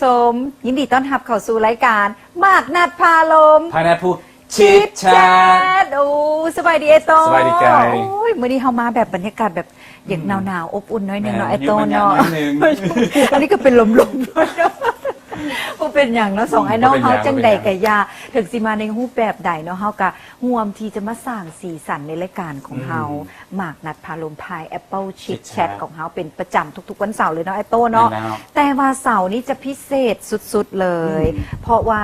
ຊົມ ຍິນດີຕ້ອນຮັບເຂົ້າສູ່ລາຍການ ໝາກນັດພາລົມ ພາຍໃນພູ Chit Chat ໂອ້ ສະບາຍດີອ້າຍໂຕ້ ສະບາຍດີໄກ່ ໂອ້ຍ ມື້ນີ້ເຮົາມາແບບບັນຍາກາດແບບຢາກ ອືມ ໜາວໆ ອົບອຸ່ນໜ້ອຍໜຶ່ງເນາະ ແມ່ນ ອ້າຍໂຕ້ເນາະ ມີບັນຍາກາດໜ້ອຍໜຶ່ງ ອັນນີ້ກໍເປັນລົມໆ ບໍ່ເປັນຫຍັງເນາະ ສອງອ້າຍນ້ອງເຮົາ ບໍ່ເປັນຫຍັງ ຈັ່ງໃດກໍຢ່າ ເຖິງຊິມາໃນຮູບແບບໃດເນາະ ເຮົາກໍຮ່ວມທີ່ຈະມາສ້າງສີສັນໃນລາຍການຂອງເຮົາ ອືມ ໝາກນັດພາລົມ ພາຍແອັບເປິ້ນ Chit Chat Chit Chat ຂອງເຮົາເປັນປະຈຳທຸກໆວັນເສົາເລີຍເນາະ ອ້າຍໂຕ້ເນາະ ແມ່ນແລ້ວ ແຕ່ວ່າເສົານີ້ຈະພິເສດສຸດໆເລີຍ ອືມ ເພາະວ່າ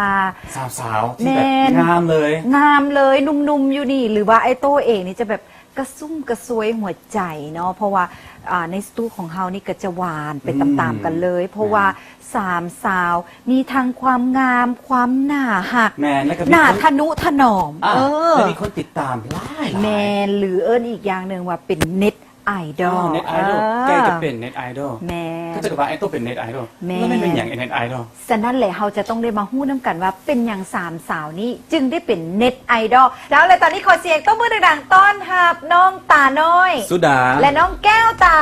ສາມສາວທີ່ແບບ ແມ່ນ ງາມເລີຍ ງາມເລີຍ ໜຸ່ມໆຢູ່ນີ້ ຫຼືວ່າອ້າຍໂຕ້ເອງນີ້ຈະແບບກະຊຸ່ມກະຊວຍຫົວໃຈເນາະ ເພາະວ່າ ອ່າ ໃນສະຕູຂອງເຮົານີ້ກໍຈະຫວານໄປ ອືມ ຕາມໆກັນເລີຍ ເພາະວ່າ ແມ່ນ ສາມສາວ ມີທັງຄວາມງາມ ຄວາມໜ້າຮັກ ແມ່ນ ແລ້ວກໍໜ້າທະນຸຖະໜອມ ອ່າ ເອີ ແລ້ວມີຄົນຕິດຕາມຫຼາຍໆ ແມ່ນ ຫຼືເອີ້ນອີກຢ່າງໜຶ່ງວ່າເປັນເນັດໄອດອລ ອໍ ເນັດໄອດອລ ເອີ ໃກ້ຈະເປັນເນັດໄອດອລ ແມ່ນ ກໍຈະວ່າໄອ້ໂຕ້ເປັນເນັດໄອດອລ ແມ່ນ ແລ້ວມັນເປັນຫຍັງໄອ້ເນັດໄອດອລ? ສະນັ້ນແຫຼະ ເຮົາຈະຕ້ອງໄດ້ມາຮູ້ນຳກັນວ່າເປັນຫຍັງສາມສາວນີ້ຈຶ່ງໄດ້ເປັນເນັດໄອດອລ ແລ້ວ ແລະ ຕອນນີ້ຂໍສຽງຕົບມືດັງໆ ຕ້ອນຮັບນ້ອງຕານ້ອຍ ສຸດາ ແລະ ນ້ອງແກ້ວຕາ.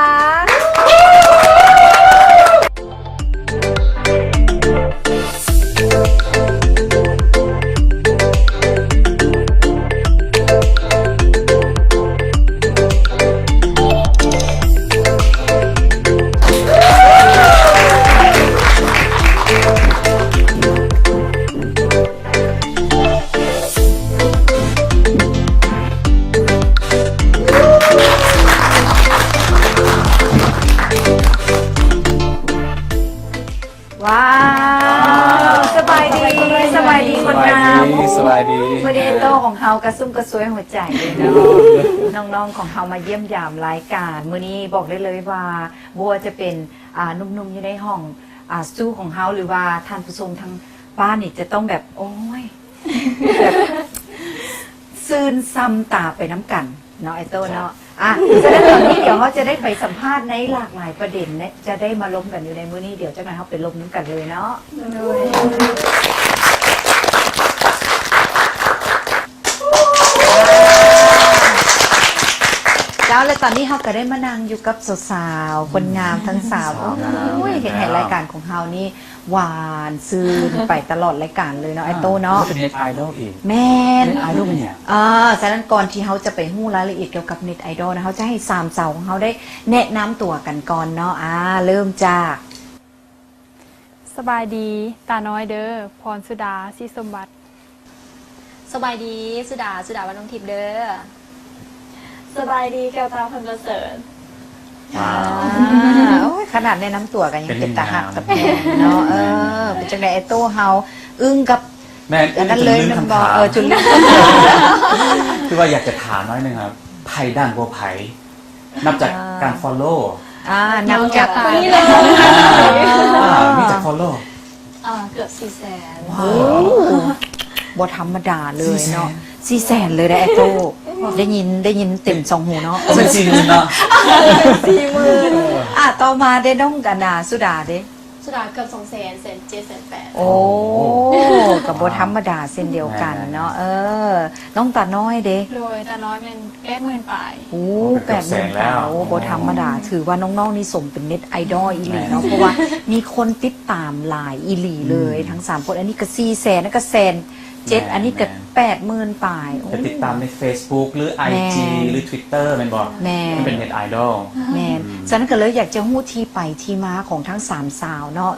ວ້າວ ສະບາຍດີ ສະບາຍດີຄົນງາມ ສະບາຍດີ ສະບາຍດີ ມື້ນີ້ໂຕຂອງເຮົາກະຊຸ່ມກະຊວຍຫົວໃຈເລີຍເນາະ ນ້ອງໆຂອງເຮົາມາຢ້ຽມຢາມລາຍການ ມື້ນີ້ບອກໄດ້ເລີຍວ່າ ບໍ່ວ່າຈະເປັນ ອ່າ ໜຸ່ມໆຢູ່ໃນຫ້ອງ ອ່າ ສະຕູຂອງເຮົາ ຫຼືວ່າທ່ານຜູ້ຊົມທາງບ້ານນີ້ຈະຕ້ອງແບບ ໂອ້ຍ ແບບ ຊື່ນຊ່ຳຕາໄປນຳກັນເນາະ ອ້າຍໂຕ້ເນາະ ອ່ະ ສະນັ້ນຕອນນີ້ດຽວເຮົາຈະໄດ້ໄປສຳພາດໃນຫຼາກຫຼາຍປະເດັນ ແລະ ຈະໄດ້ມາລົມກັນຢູ່ໃນມື້ນີ້ ດຽວຈັກໜ່ອຍເຮົາໄປລົມນຳກັນເລີຍເນາະ ໂດຍ ເຈົ້າ ແລະ ຕອນນີ້ເຮົາກໍໄດ້ມານັ່ງຢູ່ກັບສາວໆ ຄົນງາມທັງສາມ ສາວງາມ ໂອ້ຍ ເຮັດໃຫ້ລາຍການຂອງເຮົານີ້ ຫວານຊື່ນໄປຕະຫຼອດລາຍການເລີຍເນາະ ອ້າຍໂຕ້ເນາະ ເປັນເນັດໄອດອລອີກ ແມ່ນ ເນັດໄອດອລເປັນຫຍັງ? ເອີ ສະນັ້ນກ່ອນທີ່ເຮົາຈະໄປຮູ້ລາຍລະອຽດກ່ຽວກັບເນັດໄອດອລນະ ເຮົາຈະໃຫ້ສາມສາວຂອງເຮົາໄດ້ແນະນຳຕົວກັນກ່ອນເນາະ ອ່າ ເລີ່ມຈາກ ສະບາຍດີ ຕານ້ອຍເດີ ພອນສຸດາ ສີສົມບັດ. ສະບາຍດີ ສຸດາ ສຸດາ ວັນວົງທິບເດີ. ສະບາຍດີ ແກ້ວຕາ ພັນປະເສີດ. ວ້າວ ອ່າ ໂອ້ຍ ຂະໜາດແນະນຳຕົວກໍຍັງເປັນຕາຮັກຕາແພງເນາະ ເອີ ເປັນຈັ່ງໃດອ້າຍໂຕ້ເຮົາ ອຶ້ງກັບ ແມ່ນ ອັນນັ້ນເລີຍແມ່ນບໍ່? ເອີ ຈົນລືມຄຳຖາມ ຄືວ່າຢາກຈະຖາມໜ້ອຍໜຶ່ງ ໃຜດັງກວ່າໃຜ? ນັບຈາກ ອ່າ ການ follow ອ່າ ນັບຈາກ ນີ້ເລີຍ ອ່າ ມີຈັກ follow? ອ່າ ເກືອບສີ່ແສນ. ວ້າວ ບໍ່ທຳມະດາເລີຍເນາະ ສີ່ແສນ ສີ່ແສນເລີຍເດ້ ອ້າຍໂຕ້ ໄດ້ຍິນ ໄດ້ຍິນເຕັມສອງຫູເນາະ ເອີ ເປັນສີ່ໝື່ນເນາະ ສີ່ໝື່ນ. ອ່າ ຕໍ່ມາເດ້ ນ້ອງ ອັນນ່າ ສຸດາເດ້? ສຸດາເກືອບສອງແສນ ແສນເຈັດ ແສນແປດ. ໂອ້ ກໍບໍ່ທຳມະດາເຊັ່ນດຽວກັນເນາະ ເອີ ນ້ອງຕານ້ອຍເດ້? ໂດຍ ຕານ້ອຍແມ່ນ ແປດໝື່ນປາຍ. ໂອ້ ເກືອບແສນແລ້ວ ແປດໝື່ນປາຍ ໂອ້ ບໍ່ທຳມະດາ ຖືວ່ານ້ອງໆນີ້ສົມເປັນເນັດໄອດອລອີ່ຫຼີເນາະ ເພາະວ່າມີຄົນຕິດຕາມຫຼາຍອີ່ຫຼີເລີຍ ທັງສາມຄົນ ອັນນີ້ກໍສີ່ແສນ ອັນນັ້ນກໍແສນເຈັດ ອັນນີ້ກໍແປດໝື່ນປາຍ. ໂອ້ ໄປຕິດຕາມໃນເຟສບຸກ ຫຼື ໄອຈີ ຫຼື ທວິດເຕີ ແມ່ນບໍ່? ແມ່ນ ມັນເປັນເນັດໄອດອລ ແມ່ນ. ສະນັ້ນກໍເລີຍຢາກຈະຮູ້ທີ່ໄປທີ່ມາຂອງທັງສາມສາວເນາະ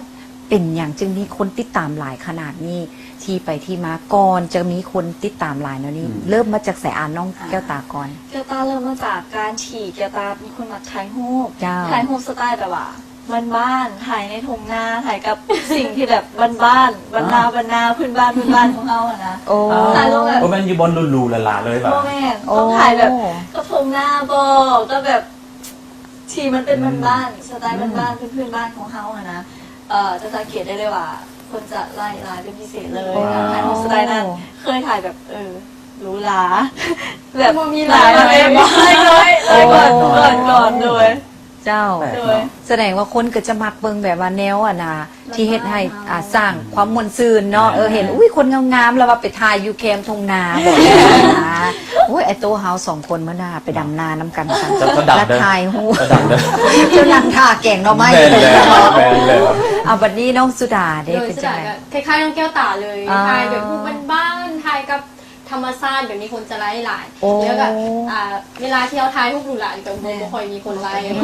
ເປັນຫຍັງຈຶ່ງມີຄົນຕິດຕາມຫຼາຍຂະໜາດນີ້? ທີ່ໄປທີ່ມາ ກ່ອນຈະມີຄົນຕິດຕາມຫຼາຍແນວນີ້ ອືມ ເລີ່ມມາຈາກໃສ? ອາ ນ້ອງ ອ່າ ແກ້ວຕາກ່ອນ. ແກ້ວຕາເລີ່ມມາຈາກການທີ່ແກ້ວຕາເປັນຄົນມັກຖ່າຍຮູບ ເຈົ້າ ຖ່າຍຮູບສະໄຕລ໌ແບບວ່າບ້ານໆ ຖ່າຍໃນທົ່ງນາ ຖ່າຍກັບສິ່ງທີ່ແບບບ້ານໆ ບ້ານນາ ອ່າ ບ້ານນາ ພື້ນບ້ານ ພື້ນບ້ານຂອງເຮົາຫັ້ນນະ. ໂອ້ ຖ່າຍລົງແບບ ບໍ່ແມ່ນຢູ່ບ່ອນຫຼູໆຫຼາໆເລີຍຫວາ? ບໍ່ແມ່ນ ໂອ້ ຕ້ອງຖ່າຍແບບກັບທົ່ງນາບໍ ກັບແບບ ທີ່ມັນເປັນ ອືມ ບ້ານໆ ສະໄຕລ໌ ອືມ ບ້ານໆ ພື້ນໆ ບ້ານຂອງເຮົາຫັ້ນນະ ເອີ ຈະສັງເກດໄດ້ເລີຍວ່າຄົນຈະໄລ່ຫຼາຍເປັນພິເສດເລີຍ. ວ້າວ ການຖ່າຍຮູບສະໄຕລ໌ນັ້ນ ເຄີຍຖ່າຍແບບ ເອີ ຫຼູຫຼາ ແບບບໍ່ມີຫຼາຍເລີຍ ນ້ອຍໆ ນ້ອຍໆ ກ່ອນ ໂອ້ ກ່ອນ ໂດຍ ເຈົ້າ ໂດຍ ສະແດງວ່າຄົນກໍຈະມັກເບິ່ງແບບວ່າແນວ ອັນນ່າ ທີ່ເຮັດໃຫ້ ອ່າ ສ້າງຄວາມມ່ວນຊື່ນເນາະ. ແມ່ນ ເອີ ເຫັນ ອຸ້ຍ ຄົນງາມໆ ແລ້ວວ່າໄປຖ່າຍຢູ່ແຄມທົ່ງນາ ບອກ ໂອ້ຍ ອ້າຍໂຕ້ເຮົາສອງຄົນມື້ໜ້າໄປດຳນານຳກັນ ເຈົ້າ ເຈົ້າດຳເດີ ແລ້ວຖ່າຍຮູບ ເຈົ້າດຳເດີ ເຈົ້ານັ່ງຖ້າແກງໜໍ່ໄມ້ ແມ່ນແລ້ວ ແມ່ນແລ້ວ. ເອົາ ບັດນີ້ນ້ອງສຸດາເດ້ ໂດຍ ເປັນຈັ່ງໃດ? ສຸດາກໍຄ້າຍໆນ້ອງແກ້ວຕາເລີຍ ອ່າ ຖ່າຍແບບຮູບບ້ານໆ ຖ່າຍກັບທຳມະຊາດແບບນີ້ ຄົນຈະໄລ່ຫຼາຍ. ໂອ້ ແລ້ວກໍ ອ່າ ເວລາທີ່ເຮົາຖ່າຍຮູບຫຼູຫຼານີ້ກໍບໍ່ ແມ່ນ ບໍ່ຄ່ອຍມີຄົນໄລ່. ອືມ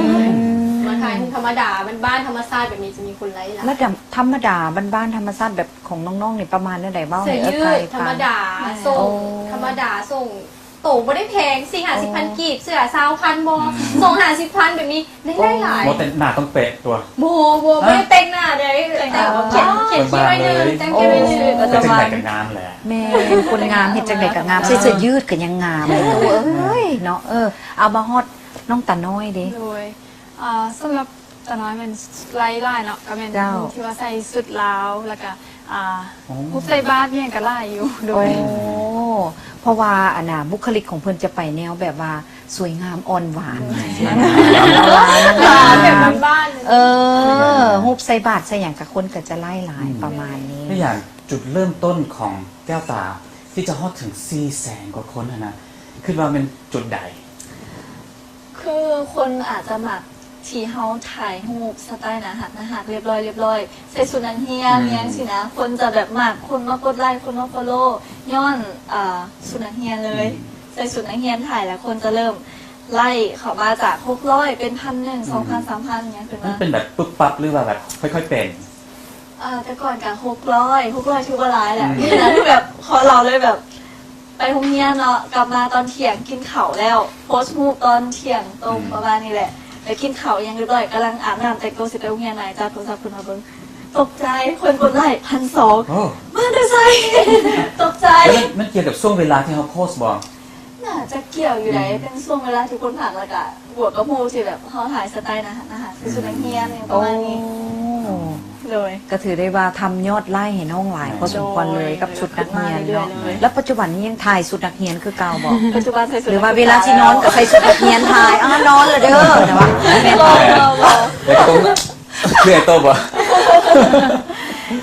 ມາຖ່າຍຮູບທຳມະດາບ້ານໆ ທຳມະຊາດແບບນີ້ຈະມີຄົນໄລ່ຫຼາຍ. ລະທຳມະດາບ້ານໆ ທຳມະຊາດແບບຂອງນ້ອງໆນີ້ປະມານແນວໃດ? ເວົ້າໃຫ້ເອື້ອຍໄກ່ຟັງ. ເສື້ອຢືດທຳມະດາ ແມ່ນ ໂສ້ງ ໂອ້ ທຳມະດາ ໂສ້ງ ໂຕບໍ່ໄດ້ແພງ ສີ່ຫ້າສິບພັນ ອໍ ກີບ ເສື້ອຊາວພັນບໍ່ ອືມ ສອງຫ້າສິບພັນ ແບບນີ້ ໄດ້ຫຼາຍໆ. ໂອ້ ແຕ່ໜ້າຕ້ອງເປະຕົວະ. ບໍ່ ບໍ່ ບໍ່ໄດ້ແຕ່ງໜ້າເດ້ ແຕ່ງ ອໍ ຂຽນ ຂຽນຄິ້ວໜ້ອຍໜຶ່ງ ແຕ່ງຄິ້ວໜ້ອຍໜຶ່ງ. ໂອ້ ເຮັດຈັ່ງໃດກໍງາມແຫຼະ. ແມ່ນ ຄົນງາມເຮັດຈັ່ງໃດກໍງາມ ໃສ່ເສື້ອຢືດກໍຍັງງາມເລີຍ ເອີຍເນາະ. ເອີ ເອົາ ມາຮອດນ້ອງຕານ້ອຍເດ້. ໂດຍ ອ່າ ສຳລັບຕານ້ອຍແມ່ນໄລ່ຫຼາຍເນາະ ກໍແມ່ນ ເຈົ້າ ທີ່ວ່າໃສ່ຊຸດລາວ ແລ້ວກໍ ອ່າ ໂອ້ ຮູບໃສ່ບາດອີ່ຫຍັງກໍຫຼາຍຢູ່. ໂດຍ ໂອ້ ເພາະວ່າອັນນ່າ ບຸກຄະລິກຂອງເພິ່ນຈະໄປແນວແບບວ່າສວຍງາມອ່ອນຫວານ ໂດຍ ແບບບ້ານໆ ເອີ ຮູບໃສ່ບາດໃສ່ຫຍັງກໍຄົນກໍຈະໄລ່ຫຼາຍ ອືມ ປະມານນີ້. ແລ້ວຢ່າງຈຸດເລີ່ມຕົ້ນຂອງແກ້ວຕາທີ່ຈະຮອດເຖິງສີ່ແສນກວ່າຄົນຫັ້ນນະ ຄິດວ່າແມ່ນຈຸດໃດ? ຄືຄົນອາດຈະມັກທີ່ເຮົາຖ່າຍຮູບສະໄຕລ໌ໜ້າຮັກ ໜ້າຮັກ ລຽບລ້ອຍ ລຽບລ້ອຍ ໃສ່ຊຸດນັກຮຽນ ອືມ ຫຍັງຊີ້ນະ ຄົນຈະແບບມັກ ຄົນມາກົດໄລ ຄົນມາຟອລໂລ ຍ້ອນ ເອີ ຊຸດນັກຮຽນເລີຍ. ອືມ ໃສ່ຊຸດນັກຮຽນຖ່າຍ ແລ້ວຄົນຈະເລີ່ມໄລ່ເຂົ້າມາຈາກຫົກຮ້ອຍ ເປັນພັນໜຶ່ງ ອືມ ສອງພັນ ສາມພັນ ຫຍັງຂຶ້ນມາ. ມັນເປັນແບບປຶບປັບ ຫຼືວ່າແບບຄ່ອຍໆເປັນ? ເອີ ແຕ່ກ່ອນກະຫົກຮ້ອຍ ຫົກຮ້ອຍຖືວ່າຫຼາຍແຫຼະ. ອືມ ນີ້ນະ ຄືແບບ ຂໍເລົ່າເລີຍແບບ ໄປໂຮງຮຽນເນາະ ກັບມາຕອນທ່ຽງ ກິນເຂົ້າແລ້ວ ໂພສຮູບຕອນທ່ຽງຕົງ ອືມ ປະມານນີ້ແຫຼະ. ໄປກິນເຂົ້າອີ່ຫຍັງຮຽບຮ້ອຍ ກຳລັງອາບນ້ຳແຕ່ງຕົວຊິໄປໂຮງຮຽນ ນາຍຈັບໂທລະສັບຂຶ້ນມາເບິ່ງ ຕົກໃຈ ຄົນກົດໄລ ພັນສອງ. ໂອ້ ມາແຕ່ໃສ? ຕົກໃຈ. ແລ້ວມັນ ມັນກ່ຽວກັບຊ່ວງເວລາທີ່ເຮົາໂພສບໍ່? ໜ້າຈະກ່ຽວຢູ່ໃດ໋ ອືມ ເປັນຊ່ວງເວລາທີ່ຄົນພັກ ແລ້ວກະບວກກັບຮູບທີ່ແບບເຮົາຖ່າຍສະໄຕລ໌ໜ້າ ໜ້າຮັກ ໃສ່ຊຸດນັກຮຽນ ອືມ ຫຍັງປະມານນີ້. ໂອ້ ໂດຍ ກໍຖືໄດ້ວ່າທຳຍອດໄລ່ໃຫ້ນ້ອງຫຼາຍ ແມ່ນ ພໍສົມຄວນເລີຍ ໂດຍ ກັບຊຸດນັກຮຽນເນາະ. ແລ້ວປັດຈຸບັນນີ້ຍັງຖ່າຍຊຸດນັກຮຽນຄືເກົ່າບໍ່? ປັດຈຸບັນໃສ່ຊຸດ ຫຼືວ່າເວລາຊິນອນກໍໃສ່ຊຸດນັກຮຽນຖ່າຍ ອ້າວ ນອນແລ້ວເດີ ແຕ່ວ່າ ບໍ່ ບໍ່ ບໍ່ ແລ້ວກໍຕ້ອງ ເລື່ອຍໂຕບໍ່?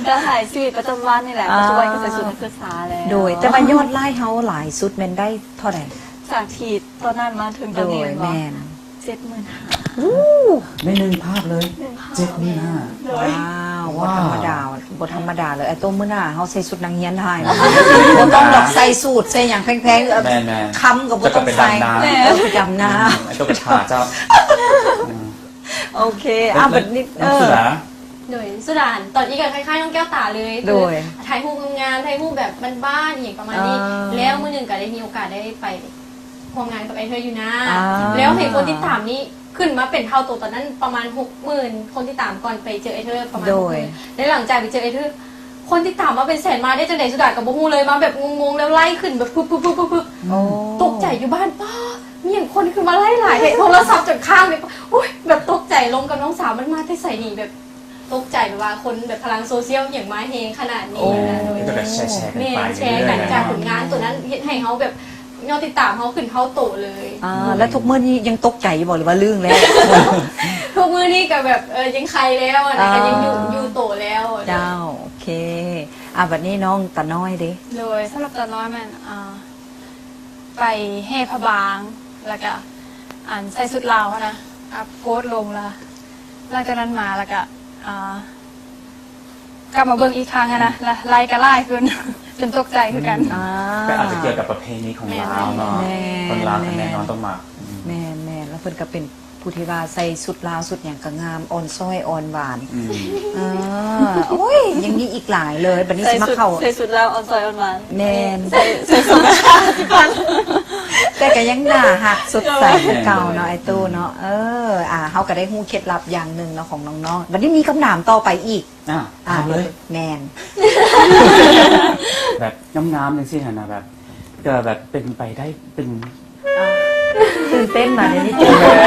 ກໍຖ່າຍຊີວິດປະຈຳວັນນີ້ແຫຼະ ອ່າ ປັດຈຸບັນກໍໃສ່ຊຸດນັກສຶກສາແລ້ວ. ໂດຍ ແຕ່ວ່າຍອດໄລ່ເຮົາຫຼາຍສຸດແມ່ນໄດ້ເທົ່າໃດ? ຈາກທີ່ຕອນນັ້ນມາເຖິງຕອນນີ້ ໂດຍ ແມ່ນບໍ່? ແມ່ນ ເຈັດໝື່ນຫ້າ. ໂອ້ ໃນໜຶ່ງພາບເລີຍ ໜຶ່ງພາບ ເຈັດໝື່ນຫ້າ. ໂດຍ ວ້າວ ບໍ່ທຳມະດາ ບໍ່ທຳມະດາເລີຍ. ໄອ້ໂຕ້ ມື້ໜ້າເຮົາໃສ່ຊຸດນັກຮຽນຖ່າຍ ບໍ່ຕ້ອງດອກໃສ່ສູດໃສ່ຫຍັງແພງໆ ເອີ ແມ່ນໆ ຄຳກໍບໍ່ຕ້ອງໃສ່ ແລ້ວກໍໄປດຳນາ ເອີ ໄປດຳນາ ອືມ ໄອ້ໂຕ້ກໍຖ້າເຈົ້າ ອືມ ໂອເຄ ອ່ະ ບັດນີ້ ເອີ ສຸດາ ໂດຍ ສຸດາ ຕອນນີ້ກໍຄ້າຍໆນ້ອງແກ້ວຕາເລີຍ ໂດຍ ຄືຖ່າຍຮູບງາມໆ ຖ່າຍຮູບແບບບ້ານໆ ອີ່ຫຍັງປະມານນີ້ ອ່າ ແລ້ວມື້ໜຶ່ງກໍໄດ້ມີໂອກາດໄດ້ໄປ ຮ່ວມງານກັບໄອ້ເທີຢູ່ນາ ອ່າ ແລ້ວເຫັນຄົນຕິດຕາມນີ້ຂຶ້ນມາເປັນເທົ່າໂຕ ຕອນນັ້ນປະມານຫົກໝື່ນຄົນຕິດຕາມ ກ່ອນໄປເຈີໄອ້ເທີປະມານ ໂດຍ ຫົກໝື່ນ ແລ້ວຫຼັງຈາກໄປເຈີໄອ້ເທີ ຄົນຕິດຕາມມາເປັນແສນ ມາໄດ້ຈັ່ງໃດ ສຸດທ້າຍກໍບໍ່ຮູ້ເລີຍ ມາແບບງົງໆ ແລ້ວໄລ່ຂຶ້ນແບບປຶບໆໆໆ ໂອ້ ຕົກໃຈຢູ່ບ້ານ ປ້າ ມີຫຍັງຄົນຄືມາໄລ່ຫຼາຍແທ້ ໂທລະສັບຈົນຄ້າງເລີຍ ໂອ້ຍ ແບບຕົກໃຈ ລົມກັບນ້ອງສາວ ມັນມາແຕ່ໃສນີ້ ແບບ ຕົກໃຈແບບວ່າຄົນແບບພະລັງໂຊຊຽວອີ່ຫຍັງມາແຮງຂະໜາດນີ້ ໂອ້ ນະ ໂດຍ ແລ້ວກໍແຊ ແຊກັນໄປ ແຊກັນ ເລື້ອຍໆ ຈາກຜົນງານໂຕນັ້ນເຮັດໃຫ້ເຮົາແບບຍອດຕິດຕາມເຮົາຂຶ້ນເທົ່າໂຕເລີຍ ອ່າ ແລ້ວທຸກມື້ນີ້ຍັງຕົກໃຈຢູ່ບໍ່ ຫຼືວ່າລຶ້ງແລ້ວ? ທຸກມື້ນີ້ກໍແບບ ເອີ ຍັງໄຄແລ້ວນະ ອ່າ ກໍຍັງຢູ່ ຢູ່ໂຕແລ້ວ ເຈົ້າ ໂອເຄ ອ່າ ບັດນີ້ນ້ອງຕານ້ອຍເດ້? ໂດຍ ສຳລັບຕານ້ອຍແມ່ນ ອ່າ ໄປແຫ່ພະບາງ ແລ້ວກະ ອັນ ໃສ່ຊຸດລາວຫັ້ນນະ ອັບໂພສລົງລະ ຫຼັງຈາກນັ້ນມາ ແລ້ວກະ ອ່າ ກັບມາເບິ່ງອີກຄັ້ງຫັ້ນນະ ລະໄລ່ກະຫຼາຍຂຶ້ນ ຈົນຕົກໃຈຄືກັນ ອືມ ອ່າ ກໍອາດຈະກ່ຽວກັບປະເພນີຂອງລາວເນາະ ແມ່ນ ຄົນລາວກໍແນ່ນອນຕ້ອງມັກ ອືມ ແມ່ນໆ ແລ້ວເພິ່ນກໍເປັນ ຜູ້ທີ່ວ່າໃສ່ຊຸດລາວຊຸດຫຍັງກໍງາມ ອ່ອນຊ້ອຍອ່ອນຫວານ ອືມ ເອີ ໂອ້ຍ ຍັງມີອີກຫຼາຍເລີຍ ບັດນີ້ຊິມາເຂົ້າ ໃສ່ຊຸດລາວອ່ອນຊ້ອຍອ່ອນຫວານ ແມ່ນ ໃສ່ ໃສ່ຊຸດ ແຕ່ກໍຍັງໜ້າຮັກສົດໃສຄືເກົ່າເນາະ ໂດຍ ອ້າຍຕູ້ເນາະ ເອີ ອ່າ ເຮົາກໍໄດ້ຮູ້ເຄັດລັບຢ່າງໜຶ່ງເນາະຂອງນ້ອງໆ ບັດນີ້ມີຄຳຖາມຕໍ່ໄປອີກ ອ່າ ອ່າ ຖາມເລີຍ ແມ່ນ ແບບງາມໆ ຈັ່ງຊີ້ຫັ້ນນະ ແບບ ກໍແບບເປັນໄປໄດ້ເປັນ ອ່າ ຕື່ນເຕັ້ນມາເດນີ້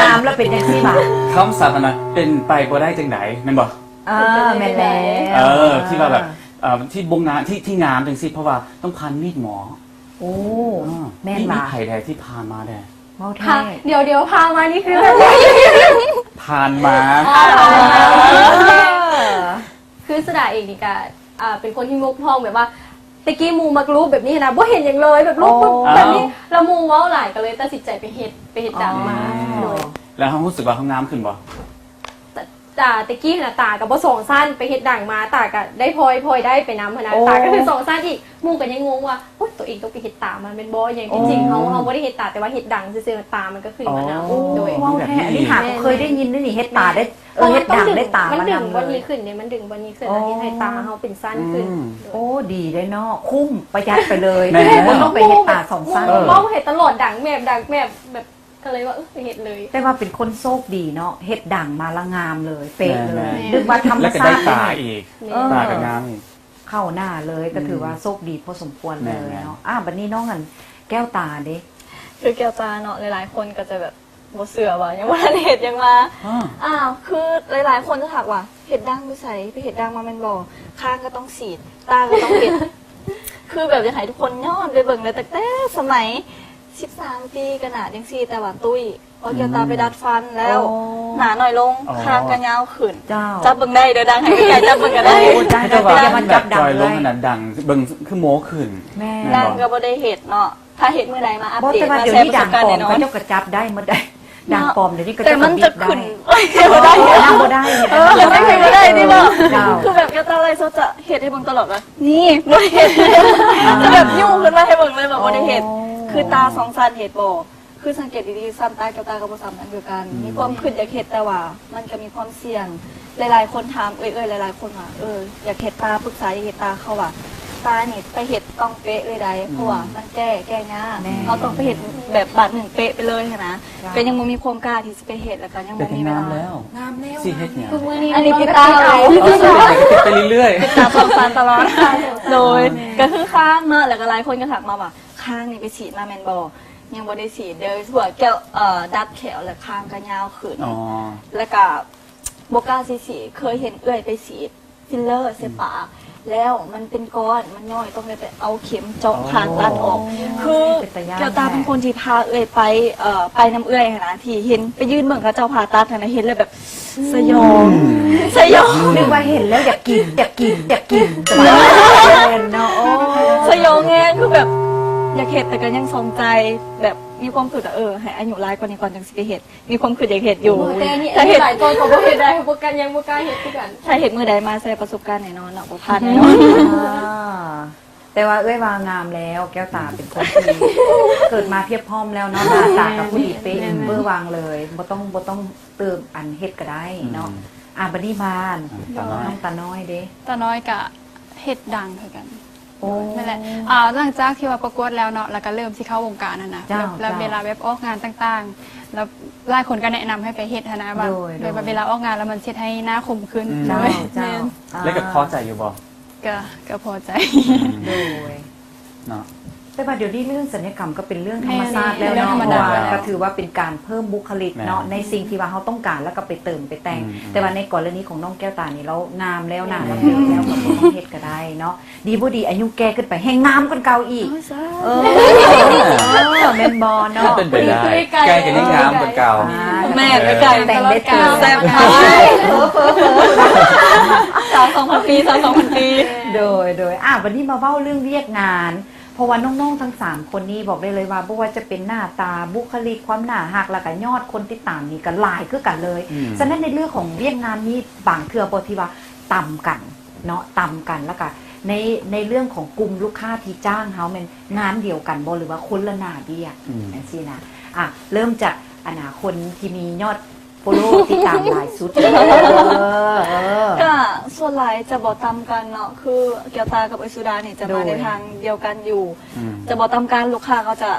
ງາມແລ້ວເປັນຈັ່ງຊີ້ຫວາ ຄຳສັບຫັ້ນນະ ເປັນໄປບໍ່ໄດ້ຈັ່ງໃດ ແມ່ນບໍ່? ອ່າ ແມ່ນແລ້ວ ເອີ ທີ່ວ່າແບບ ເອີ ທີ່ບໍ່ງາມ ທີ່ ທີ່ງາມຈັ່ງຊີ້ ເພາະວ່າຕ້ອງຜ່ານມີດໝໍ ໂອ້ ເອີ ແມ່ນຫວາ ມີໃຜແດ່ທີ່ຜ່ານມາແດ່? ເວົ້າແທ້ ດຽວໆ ຜ່ານມານີ້ຄື ຜ່ານມາ ເອີ ຄືສຸດາເອງນີ້ກະ ອ່າ ເປັນຄົນທີ່ມົກພອງແບບວ່າ ແຕ່ກີ້ໝູ່ມັກຮູບແບບນີ້ນະ ບໍ່ເຫັນຫຍັງເລີຍ ແບບຮູບ ອໍ ແບບນີ້ ແລ້ວໝູ່ເວົ້າຫຼາຍ ກໍເລີຍຕັດສິນໃຈໄປເຮັດ ໄປເຮັດຕາມມາ ອໍ ໂດຍ ແລ້ວເຮົາຮູ້ສຶກວ່າເຮົາງາມຂຶ້ນບໍ່? ຕ- ຕ ຕາແຕ່ກີ້ຫັ້ນນະ ຕາກໍບໍ່ສອງຊັ້ນ ໄປເຮັດດັງມາ ຕາກໍໄດ້ພອຍ ພອຍໄດ້ໄປນຳຫັ້ນນະ ໂອ້ ຕາກໍຄືສອງຊັ້ນອີກ ໝູ່ກໍຍັງງົງວ່າ ໂອ້ຍ ຕົວເອງຕ້ອງໄປເຮັດຕາມາແມ່ນບໍ່ ຫຍັງ ອໍ ທີ່ຈິງເຮົາ ເຮົາບໍ່ໄດ້ເຮັດຕາ ແຕ່ວ່າເຮັດດັງຊື່ໆ ຕາມັນກໍຂຶ້ນມານຳ ອໍ ໂດຍ ເວົ້າແທ້ ອັນນີ້ຫາກໍເຄີຍໄດ້ຍິນເດ້ນີ້ ເຮັດຕາໄດ້ ເອີ ເຮັດດັງໄດ້ຕາມານຳເລີຍ ມັນດຶງບ່ອນນີ້ຂຶ້ນເດ້ ມັນດຶງບ່ອນນີ້ຂຶ້ນ ອໍ ເຮັດໃຫ້ຕາເຮົາເປັນຊັ້ນຂຶ້ນ ອືມ ໂອ້ ດີເດ້ເນາະ ຄຸ້ມ ປະຢັດໄປເລີຍ ແມ່ນແລ້ວ ບໍ່ຕ້ອງໄປເຮັດຕາສອງຊັ້ນ ເວົ້າໃຫ້ຕະຫຼອດ ດັງແມບ ດັງແມບ ແບບ ກໍເລີຍວ່າ ເອີ ໄປເຮັດເລີຍ ແຕ່ວ່າເປັນຄົນໂຊກດີເນາະ ເຮັດດັງມາລະງາມເລີຍ ເປະເລີຍ ແມ່ນໆ ນຶກວ່າທຳມະຊາດ ແລ້ວກໍໄດ້ຕາອີກ ແມ່ນ ເອີ ຕາກໍງາມອີກ ເຂົ້າໜ້າເລີຍ ກໍຖືວ່າ ອືມ ໂຊກດີພໍສົມຄວນເລີຍເນາະ ແມ່ນໆ ອາ ບັດນີ້ນ້ອງ ອັນ ແກ້ວຕາເດ? ຄືແກ້ວຕາເນາະ ຫຼາຍໆຄົນກໍຈະແບບບໍ່ເຊື່ອວ່າຍັງບໍ່ທັນເຮັດຫຍັງມາ ອາ ອ້າວ ຄືຫຼາຍໆຄົນຈະທັກວ່າ ເຮັດດັງຢູ່ໃສ? ໄປເຮັດດັງມາແມ່ນບໍ່? ຄາງກໍຕ້ອງສີດ ຕາກໍຕ້ອງເຮັດ ຄືແບບຢາກໃຫ້ທຸກຄົນຍ້ອນໄປເບິ່ງເລີຍ ຕັ້ງແຕ່ສະໄໝສິບສາມປີກໍໜ້າຈັ່ງຊີ້ ແຕ່ວ່າຕຸ້ຍ ເອົາແກ້ວຕາໄປດັດຟັນແລ້ວ ໂອ້ ໜ້າໜ້ອຍລົງ ອໍ ຄາງກໍຍາວຂຶ້ນ ເຈົ້າ ຈັບເບິ່ງໄດ້ເດີ ດັງໃຫ້ໃກ້ໆ ຈັບເບິ່ງກໍໄດ້ ໂອ້ ໄດ້ ແຕ່ວ່າ ຢ່າມາຈັບດັງເລີຍ ດອຍລົງຫັ້ນນະ ດັງເບິ່ງຄືໂມຂຶ້ນ ແມ່ນ ແມ່ນບໍ່? ດັງກໍບໍ່ໄດ້ເຮັດເນາະ ຖ້າເຮັດມື້ໃດມາອັບເດດ ມາແຊປະສົບການແນ່ນອນ ເຂົາເຈົ້າກໍຈັບໄດ້ໝົດໄດ໋ ດັງປອມດຽວນີ້ກໍ ແຕ່ມັນຈະຂຶ້ນ ບໍ່ໄດ້ ບໍ່ໄດ້ ເອີ ບໍ່ໄດ້ ເອີ ເຈົ້າ ຄືແບບແກ້ວຕາໄລຟ໌ສົດຈະເຮັດໃຫ້ເບິ່ງຕະຫຼອດວ່າ ນີ້ ບໍ່ໄດ້ເຮັດ ອ່າ ຈະແບບຍູ້ຂຶ້ນມາໃຫ້ເບິ່ງເລີຍວ່າບໍ່ໄດ້ເຮັດ ອໍ ຄືຕາສອງຊັ້ນເຮັດບໍ່? ຄືສັງເກດດີໆ ຊັ້ນຕາແກ້ວຕາກໍບໍ່ສ່ຳກັນຄືກັນ ອືມ ມີຄວາມຄິດຢາກເຮັດ ແຕ່ວ່າມັນກໍມີຄວາມສ່ຽງ ຫຼາຍໆຄົນຖາມເອື້ອຍໆ ຫຼາຍໆຄົນວ່າ ເອີ ຢາກເຮັດຕາ ປຶກສາຢາກເຮັດຕາ ເຂົາວ່າ ຕານີ້ໄປເຮັດຕ້ອງເປະເລີຍໃດ໋ ອືມ ເພາະວ່າມັນແກ້ ແກ້ຍາກ ແມ່ນ ເຮົາຕ້ອງໄປເຮັດແບບບາດໜຶ່ງເປະໄປເລີຍຫັ້ນນະ ເຈົ້າ ກໍຍັງບໍ່ມີຄວາມກ້າທີ່ຊິໄປເຮັດ ແລ້ວກໍຍັງບໍ່ມີເວລາ ແຕ່ກໍງາມແລ້ວ ງາມແລ້ວ ຊິເຮັດຫຍັງ ຄືມື້ນີ້ ອັນນີ້ຕິດຕາມເອົາ ຕິດຕາມສອງຊັ້ນຕະຫຼອດ ໂດຍ ແມ່ນ ກໍຄືຄາງເນາະ ແລ້ວກໍຫຼາຍຄົນກໍທັກມາວ່າ ຄາງນີ້ໄປສີດມາແມ່ນບໍ່? ຍັງບໍ່ໄດ້ສີດເດີ ພວກແກ້ວ ເອີ ດັດແຂ້ວ ແລ້ວຄາງກໍຍາວຂຶ້ນ ອໍ ແລ້ວກໍບໍ່ກ້າຊິສີດ ເຄີຍເຫັນເອື້ອຍໄປສີດຟິນເລີໃສ່ປາກ ອືມ ແລ້ວມັນເປັນກ້ອນ ມັນຍ້ອຍ ຕ້ອງໄດ້ໄປເອົາເຂັມເຈາະ ອໍ ຜ່າຕັດອອກ ອໍ ຄື ເປັນຕາຢ້ານ ແກ້ວຕາເປັນຄົນທີ່ພາເອື້ອຍໄປ ເອີ ໄປນຳເອື້ອຍຫັ້ນນະ ທີ່ເຫັນໄປຢືນເບິ່ງເຂົາເຈົ້າຜ່າຕັດຫັ້ນນະ ເຫັນແລ້ວແບບ ສະຫຍອງ ອືມ ສະຫຍອງ ນຶກວ່າເຫັນແລ້ວຢາກກິນ ຢາກກິນ ຢາກກິນ ແມ່ນເນາະ ໂອ້ ສະຫຍອງແຮງ ຄືແບບຢາກເຮັດ ແຕ່ກໍຍັງສົງໄສ ແບບມີຄວາມຄິດວ່າ ເອີ ໃຫ້ອາຍຸຫຼາຍກວ່ານີ້ກ່ອນຈັ່ງຊິໄປເຮັດ ມີຄວາມຄິດຢາກເຮັດຢູ່ ໂອ້ຍ ແຕ່ນີ້ ຖ້າເຮັດ ອາຍຸຫຼາຍກ່ອນກໍບໍ່ເຮັດໄດ້ ບໍ່ກ້າ ຍັງບໍ່ກ້າເຮັດຄືກັນ ຖ້າເຮັດມື້ໃດມາແຊປະສົບການແນ່ນອນເນາະ ບໍ່ພາດແນ່ນອນ ອ່າ ແຕ່ວ່າເອື້ອຍວ່າງາມແລ້ວ ແກ້ວຕາເປັນຄົນທີ່ເກີດມາພຽບພ້ອມແລ້ວເນາະ ໜ້າຕາກໍຜູ້ດີເປະ ແມ່ນໆ ເບີວາງເລີຍ ບໍ່ຕ້ອງ ບໍ່ຕ້ອງເຕີມອັນເຮັດກໍໄດ້ເນາະ ອືມ ອ່າ ບັດນີ້ບ້ານ ອ່າ ນ້ອງຕານ້ອຍເດ? ຕານ້ອຍກະເຮັດດັງຄືກັນ ໂອ້ ນັ້ນແຫຼະ ອ່າ ຫຼັງຈາກທີ່ວ່າປະກວດແລ້ວເນາະ ແລ້ວກະເລີ່ມຊິເຂົ້າວົງການຫັ້ນນະ ເຈົ້າ ແລ້ວ ແລ້ວເວລາແບບອອກງານຕ່າງໆ ແລ້ວຫຼາຍຄົນກໍແນະນຳໃຫ້ໄປເຮັດຫັ້ນນະ ວ່າ ໂດຍ ແບບວ່າ ໂດຍ ເວລາອອກງານແລ້ວມັນຊິເຮັດໃຫ້ໜ້າຄົມຂຶ້ນ ອືມ ໂດຍ ເຈົ້າ ແມ່ນ ເຈົ້າ ອ່າ ແລ້ວກໍພໍໃຈຢູ່ບໍ່? ກໍ ກໍພໍໃຈ ອືມ ໂດຍ ເນາະ ແຕ່ວ່າດຽວນີ້ເລື່ອງສັນຍະກຳກໍເປັນເລື່ອງທຳມະຊາດແລ້ວເນາະ ແມ່ນໆ ເປັນເລື່ອງທຳມະດາ ເພາະວ່າກໍຖືວ່າເປັນການເພີ່ມບຸກຄະລິກເນາະ ແມ່ນ ໃນສິ່ງທີ່ວ່າເຮົາຕ້ອງການ ແລ້ວກໍໄປເຕີມໄປແຕ່ງ ອືມໆ ແຕ່ວ່າໃນກໍລະນີຂອງນ້ອງແກ້ວຕານີ້ ລາວງາມແລ້ວ ໜ້າລາວເປັນແລ້ວ ກໍບໍ່ຕ້ອງເຮັດກໍໄດ້ເນາະ ດີບໍ່ດີອາຍຸແກ່ຂຶ້ນໄປແຮ່ງງາມກວ່າເກົ່າອີກ ໂອ້ຍ ສາທຸ ເອີ ເອີ ແມ່ນບໍ່ເນາະ ເປັນໄປໄດ້ ແກ່ກໍຍັງງາມກວ່າເກົ່າ ອ່າ ແມ່ນ ແມ່ນ ແມ່ນ ແຕ່ງໄດ້ເຕີມ ແຊບມາກ ສາວສອງພັນປີ ສາວສອງພັນປີ ໂດຍ ໂດຍ ອ່າ ບັດນີ້ມາເວົ້າເລື່ອງວຽກງານ ເພາະວ່ານ້ອງໆທັງສາມຄົນນີ້ບອກໄດ້ເລີຍວ່າ ບໍ່ວ່າຈະເປັນໜ້າຕາ ບຸກຄະລິກ ຄວາມໜ້າຮັກ ແລ້ວກະຍອດຄົນຕິດຕາມນີ້ກະຫຼາຍຄືກັນເລີຍ ອືມ ສະນັ້ນໃນເລື່ອງຂອງວຽກງານມີບາງເທື່ອບໍ່ທີ່ວ່າຕຳກັນເນາະ ຕຳກັນ ແລ້ວກະໃນ ໃນເລື່ອງຂອງກຸ່ມລູກຄ້າທີ່ຈ້າງເຮົາແມ່ນງານດຽວກັນບໍ່ ຫຼືວ່າຄົນລະໜ້າວຽກ ອືມ ຈັ່ງຊີ້ນະ ອ່ະ ເລີ່ມຈາກ ອັນນາ ຄົນທີ່ມີຍອດ ໂຟໂລ ຕິດຕາມຫຼາຍສຸດ ເອີ ເອີ ກະສ່ວນຫຼາຍຈະບໍ່ຕຳກັນເນາະ ຄືແກ້ວຕາກັບເອື້ອຍສຸດານີ້ຈະມາ ໂດຍ ໃນທາງດຽວກັນຢູ່ ອືມ ຈະບໍ່ຕຳກັນ ລູກຄ້າເຂົາຈະ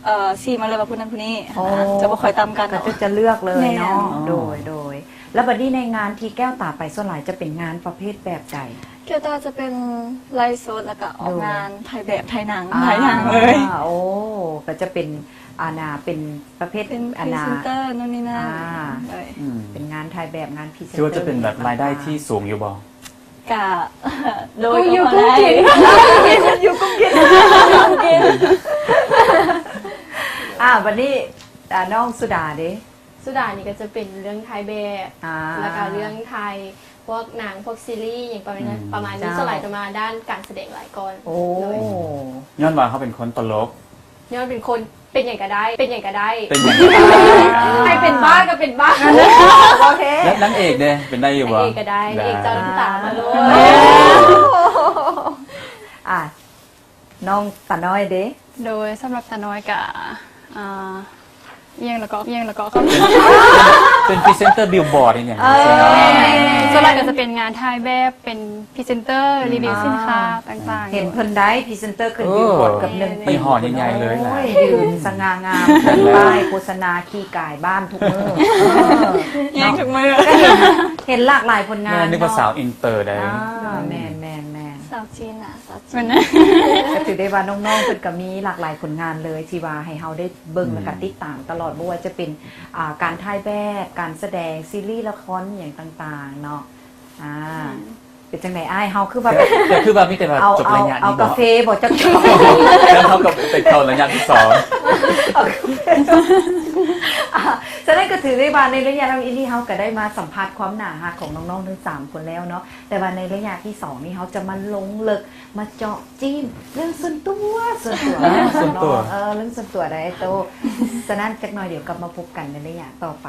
ເອີ ຊີ້ມາເລີຍວ່າຜູ້ນັ້ນຜູ້ນີ້ ອໍ ຫັ້ນນະ ຈະບໍ່ຄ່ອຍຕຳກັນ ກໍຈະ ຈະເລືອກເລີຍເນາະ ແມ່ນ ອໍ ໂດຍ ໂດຍ ແລ້ວບັດນີ້ໃນງານທີ່ແກ້ວຕາໄປສ່ວນຫຼາຍຈະເປັນງານປະເພດແບບໃດ? ແກ້ວຕາຈະເປັນໄລຟ໌ສົດ ແລ້ວກະອອກ ໂດຍ ງານຖ່າຍແບບ ຖ່າຍໜັງ ອ່າ ຖ່າຍໜັງເລີຍ ໂອ້ ກໍຈະເປັນ ອັນນາ ເປັນປະເພດ ເປັນ ອັນນາ ພຣີເຊັນເຕີ ໂນ່ນນີ້ນັ້ນ ອ່າ ໂດຍ ອືມ ເປັນງານຖ່າຍແບບ ງານພຣີເຊັນເຕີ ຖືວ່າຈະເປັນແບບລາຍໄດ້ທີ່ສູງຢູ່ບໍ່? ກະ ໂດຍ ຢູ່ກຸ້ມກິນ ຢູ່ກຸ້ມກິນ ອ່າ ບັດນີ້ ອ່າ ນ້ອງສຸດາເດ? ສຸດານີ້ກໍຈະເປັນເລື່ອງຖ່າຍແບບ ອ່າ ແລ້ວກໍເລື່ອງຖ່າຍພວກໜັງ ພວກຊີຣີຫຍັງປະມານນັ້ນ ອືມ ປະມານນີ້ ເຈົ້າ ສ່ວນຫຼາຍຈະມາດ້ານການສະແດງຫຼາຍກ່ອນ ໂອ້ ໂດຍ ຍ້ອນວ່າເຮົາເປັນຄົນຕະຫຼົກ ຍ້ອນເປັນຄົນເປັນຫຍັງກໍໄດ້ ເປັນຫຍັງກໍໄດ້ ເປັນຫຍັງກໍໄດ້ ໃຫ້ເປັນບ້າກໍເປັນບ້າ. ໂອເຄ ແລ້ວນາງເອກເດ້ ເປັນໄດ້ຢູ່ບໍ່? ນາງເອກກໍໄດ້ ນາງເອກເຈົ້ານ້ຳຕາມາໂລດ. ອ່າ ນ້ອງຕານ້ອຍເດ້? ໂດຍ ສຳລັບຕານ້ອຍກະ ອ່າ ອີ່ຫຍັງລະເກາະ ອີ່ຫຍັງລະເກາະ ເປັນພຣີເຊັນເຕີບິວບອດອີ່ຫຍັງ ເອີ ຈັ່ງຊີ້ເນາະ. ສ່ວນຫຼາຍກໍຈະເປັນງານຖ່າຍແບບ ເປັນພຣີເຊັນເຕີ ອືມ ຣີວິວສິນຄ້າຕ່າງໆ. ເຫັນເພິ່ນໄດ້ພຣີເຊັນເຕີຂຶ້ນບິວບອດກັບໜຶ່ງ ຍີ່ຫໍ້ໃຫຍ່ໆເລີຍນະ. ໂອ້ຍ ຢືນສະຫງ່າງາມ ແມ່ນແລ້ວ ປ້າຍໂຄສະນາຂີ່ກາຍບ້ານທຸກມື້ ເອີ ແຍ່ງທຸກມື້ ເນາະ ກໍເຫັນ ເຫັນຫຼາກຫຼາຍຜົນງານ. ແມ່ນ ນຶກວ່າສາວອິນເຕີໄດ໋. ອ່າ ແມ່ນໆໆ ສາວຈີນນະ ສາວຈີນ. ກໍຖືໄດ້ວ່ານ້ອງໆເພິ່ນກໍມີຫຼາກຫຼາຍຜົນງານເລີຍ ທີ່ວ່າໃຫ້ເຮົາໄດ້ເບິ່ງ ອືມ ແລ້ວກໍຕິດຕາມຕະຫຼອດ ບໍ່ວ່າຈະເປັນ ອ່າ ການຖ່າຍແບບ ການສະແດງ ຊີຣີລະຄອນ ຫຍັງຕ່າງໆເນາະ. ອ່າ ອືມ ເປັນຈັ່ງໃດອ້າຍ ເຮົາຄືແບບ ກໍຄືວ່າມີແຕ່ວ່າ ເອົາ ຈົບໄລຍະນີ້ບໍ? ເອົາກາເຟບໍ່ ຈັກ ແລ້ວເຮົາກໍໄປເຂົ້າໄລຍະທີສອງ. ອ່າ ສະນັ້ນກໍຖືໄດ້ວ່າໃນໄລຍະທຳອິດນີ້ ເຮົາກໍໄດ້ມາສຳພາດຄວາມໜ້າຮັກຂອງນ້ອງໆທັງສາມຄົນແລ້ວເນາະ. ແຕ່ວ່າໃນໄລຍະທີສອງນີ້ ເຮົາຈະມາລົງເລິກ ມາເຈາະຈີ້ມເລື່ອງສ່ວນຕົວ ສ່ວນຕົວ ອ່າ ຂອງນ້ອງ ສ່ວນຕົວ ເອີ ເລື່ອງສ່ວນຕົວໄດ໋ໂຕ. ສະນັ້ນຈັກໜ່ອຍດຽວກັບມາພົບກັນໃນໄລຍະຕໍ່ໄປ.